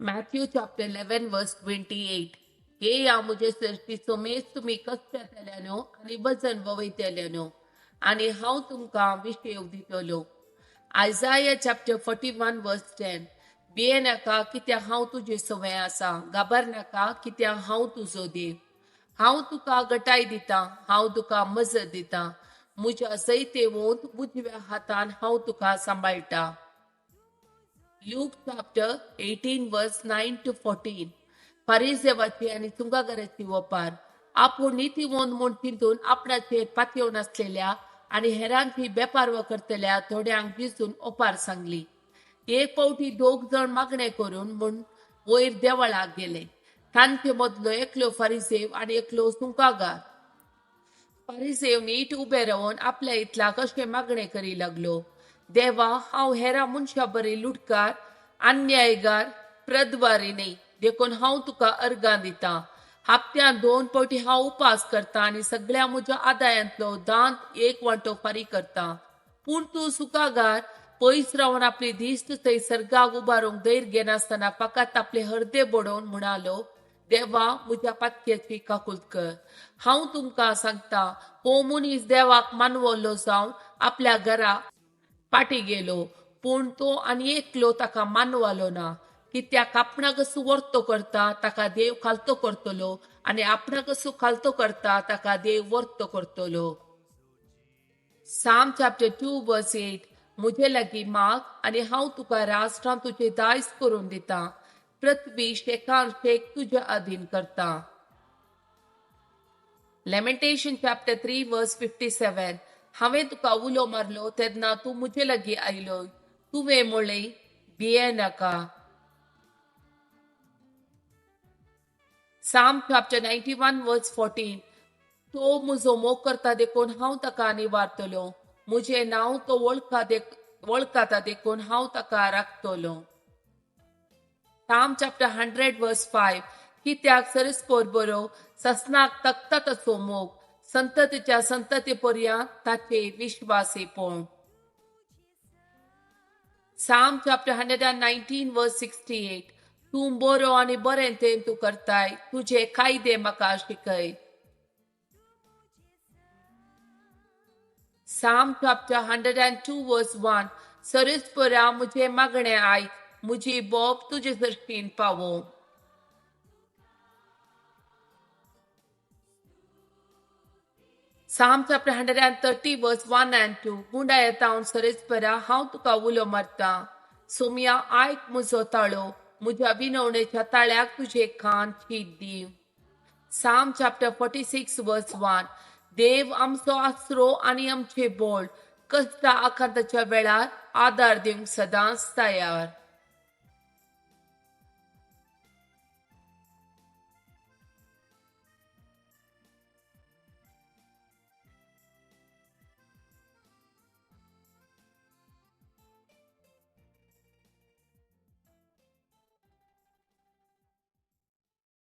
Matthew chapter 11 verse 28. येया म्हजे सरशी Soames तुमी कश्टांतल्यानो आनी वजन वयतल्यानो आनी हांव तुमकां विशेव दितलो. Isaiah chapter 41 verse 10. भिये नाका कित्याक हांव तुजे सवंय आसा, घाबर नाका कित्याक हांव तुजो देव. हांव तुका गटाय दितां, हांव तुका मजत दितां, म्हज्या जैतेवंत उजव्या हातान हांव तुका सांबाळटा. Luke chapter 18 verse 9 to 14. फारिजेवाची आनी सुंगागाराची ओपार. आपूण नितीवंत म्हूण चिंतून आपणाचेर पातयेवन आसलेल्या आनी हेरांची बेपारवा करतल्या थोड्यांक दिसून ओपार सांगली. एक फावटी दोग जण मागणें करून म्हूण वयर देवळाक गेले. तांचे मदलो एकलो फारिजेव आनी एकलो सुंकागार. फारिजेव नीट उबे रावन आपल्या इतला कशें मागणें करी लागलो, देवा, हांव हेरा मनशा बरी लुटकार, अन्यायगार, प्रद्वारी न्ही, देखून हांव तुका अर्गां दितां. हप्त्यान 2 फावटी हांव उपास करता आनी सगळ्या म्हज्या आदायांतलो दांत एक वांटो फारीक करता. पूण तूं सुकागार पयस रावन आपली दिश्ट थंय सर्गाक उबारूंक धैर्य घेनासतना फकत आपले हर्दे बडोवन म्हणालो, देवा, म्हज्या पातक्याची काकूत कर. हांव तुमकां सांगता, हो मनीस देवाक मानवलो जावन आपल्या घरा फाटी गेलो, पूण तो आनी एकलो ताका मानवलो ना. कित्याक आपणाक कसो वर्तो करता ताका देव खालतो करतलो आनी आपणाक कसो खालतो करता ताका देव वर्तो करतलो. Psalm chapter 2 verse 8. म्हजे लागीं माग आनी हांव तुका राष्ट्रां तुजें दायज करून दितां, पृथ्वी शेकान शेक तुज्या अधीन करता. Lamentation chapter 3 verse 57. हांवें तुका उलो मारलो तेन्ना तूं म्हजे लागीं आयलो, तुवें म्हळें भिये नाका. Psalm chapter 91 verse 14. तो म्हजो मोग करता देखून हांव ताका निवारतलो, म्हजें नांव तो वळखता देखून हांव ताका राखतलो. Psalm chapter 100 verse 5. कित्याक सरस्पोर बरो ससनाक तकता तसो मोग, संततीच्या संतती पर्यंत ताचे विश्वासीपण. Psalm chapter 119 verse 68. तूं बरो आनी बरें तें तूं करताय, तुजे कायदे म्हाका शिकय. Psalm chapter 102 verse 1. सरस्परा म्हजें मागणें आयक, म्हजी बोब तुजे सरशीन पावो. Psalm chapter 130 verse 1 and 2. गुंडा येता सरस्परा हांव तुका उलो मारता, सोमया आयक म्हजो ताळो, म्हज्या विनवणेच्या ताळ्याक तुजे कान शीत दी. Psalm chapter 46 verse 1. देव आमचो आसरो आनी आमचे बोळ, कश्टा आकांताच्या वेळार आदार दिवंक सदांच तयार.